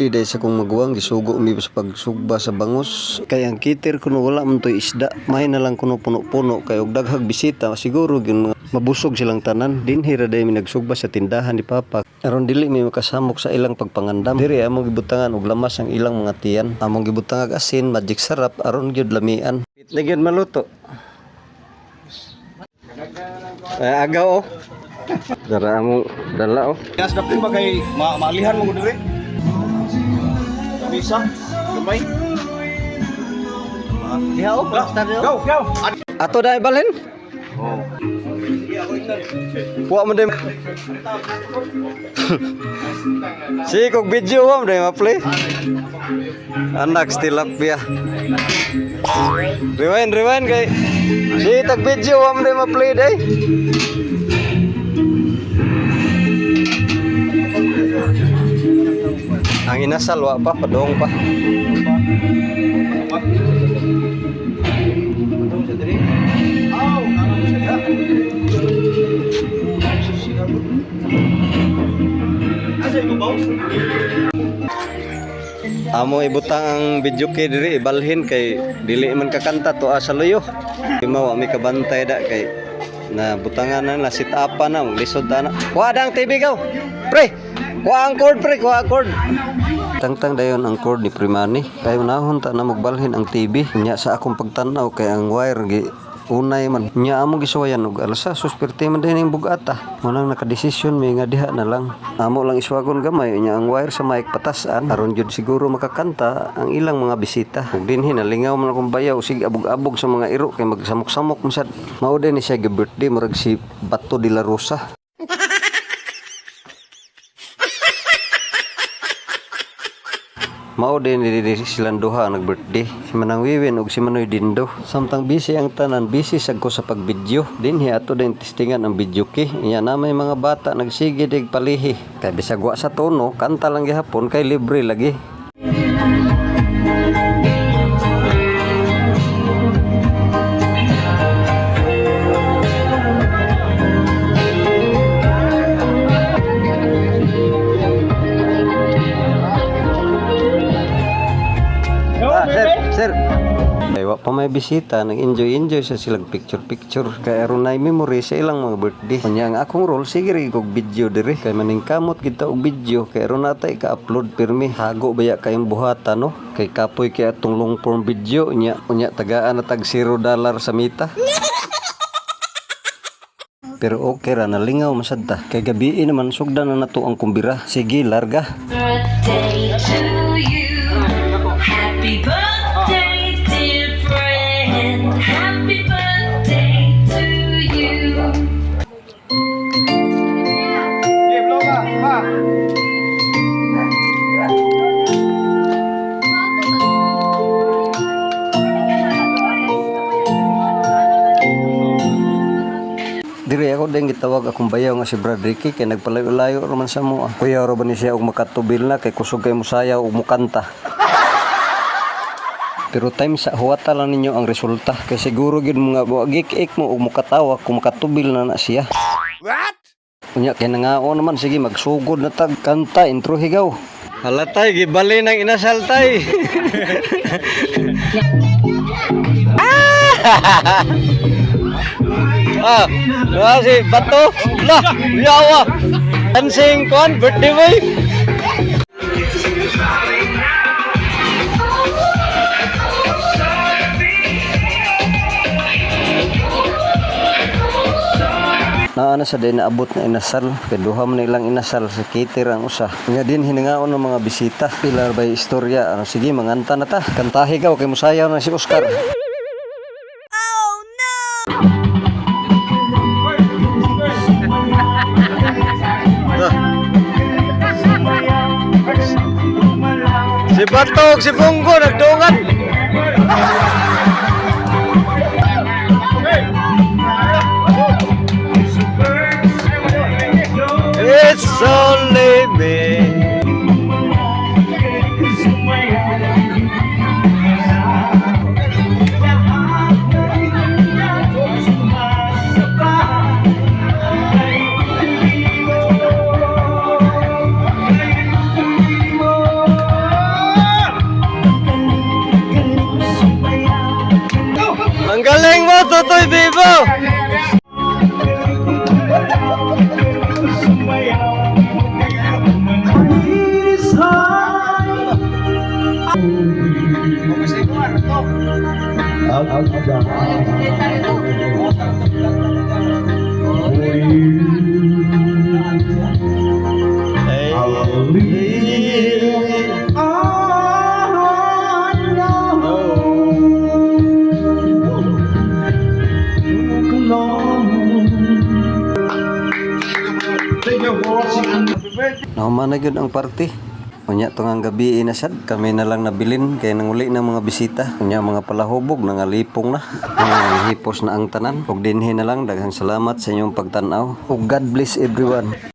Nag-birthday dahil sa kong maguwang, gisugo mi sa pagsugba sa bangus. Kay ang cater kuno wala man to'y isda. May na lang kuno puno-puno kay og daghag bisita siguro gyud mga mabusog silang tanan. Dinhi ra day mi nagsugba sa tindahan ni Papa. Aron dili mi makasamok sa ilang pagpangandam. Diri among gibutangan og lamas ang ilang mga tiyan. Among gibutangag asin, Magic Sarap aron gyud lamian. Nagyan maluto. Ay, agaw oh. Dara among dala oh. Yas dapit ba kay maalihan mo diri? Bisa, gamay. Diha oh, Go, go. Ato na ibalhin? Oh. Wa man day. Sige kog video wa man day ma-play. Anak tilapia. Rewind, rewind kay. Sige tag video wa man day ma-play day. Ang inasal wa pa, padong pa. Aw, kana mo siya. Asa ibabaw? Amo ibutang ang video kay diri ibalhin kay dili man kakanta tuwa sa luyo. Di wa mi kabantay da kay na butangan na na sit up na lisod ta na. Kuha dang TV gaw. Pre, kuha ang cord pre, kuha ang cord. Tangtang dayon ang cord ni Primani. Kay unahon ta na magbalhin ang TV. Nya sa akong pagtan-aw kay ang wire gi unay man. Nya amo gisuwayan og alsa susperte man din ang bugata. Munang nakadesisyon mi nga diha na lang. Amo lang iswagon gamay nya ang wire sa mic patasan aron jud siguro makakanta ang ilang mga bisita. Ug dinhi nalingaw man akong bayaw sige abog-abog sa mga iro kay magsamok-samok man sad. Mao din ni siya gi-birthday murag si Bato de la Rosa. Mao din dili silang duha ang nag-birthday. Si Manang Wiwin ug si Manoy Dindo. Samtang busy ang tanan, busy sad ko sa pag-video. Dinhi ato din testingan ang video key. Iya na may mga bata nagsige dig palihi. Kay bisag wa sa tono, kanta lang gihapon kay libre lagi. Ah, sir, sir. Ay, wa pa may bisita, nag-enjoy-enjoy sa silang picture-picture. Kay aron nay memory sa ilang mga birthday. Unya ang akong role, sige rin kog video diri. Kay maningkamot kita og video, kay aron natay ka-upload pirmi. Hago baya kayong buhatan, no? Kay kapoy kay atong long form video, unya, unya tagaan na tag $0 sa mita. Pero okay ra, nalingaw masad ta. Kay gabii naman, sugdan na nato ang kumbira. Sige, larga. Birthday to you. Happy birthday, dear friend. Happy birthday to you. Okay, blow ka. Pa. Diri ako din gitawag akong bayaw nga si Brad Ricky kay nagpalayo-layo raman sa mo. Kuya ra ba ni siya og makatubil na kay kusog kay musayaw ug mukanta. Pero time sa huwata lang ninyo ang resulta kay siguro gyud mga gik-ik mo og mukatawa kung makatubil na na siya. What? Unya kay nangao naman sige magsugod na tag kanta intro higaw. Halatay gibali nang inasal tay. Ah, ah si Bato. Lah, yawa. Dancing kwan birthday boy. Naana sa day naabot na inasal, kay duha man ilang inasal sa cater ang usa. Nga din hiningaon ng mga bisita. Pilar by istorya, ano sige manganta na ta. Kantahi ka kay musayaw na si Oscar. Si Batog, si Bungo, nagdungan. It's only me. Totoy Bibo. Nahuman na gyud ang party. Unya tungang gabi na sad kami na lang nabilin kay nanguli na mga bisita. Unya mga palahubog nangalipong na. Mga hipos na ang tanan. Ug dinhi na lang, daghang salamat sa inyong pagtan-aw. Ug God bless everyone.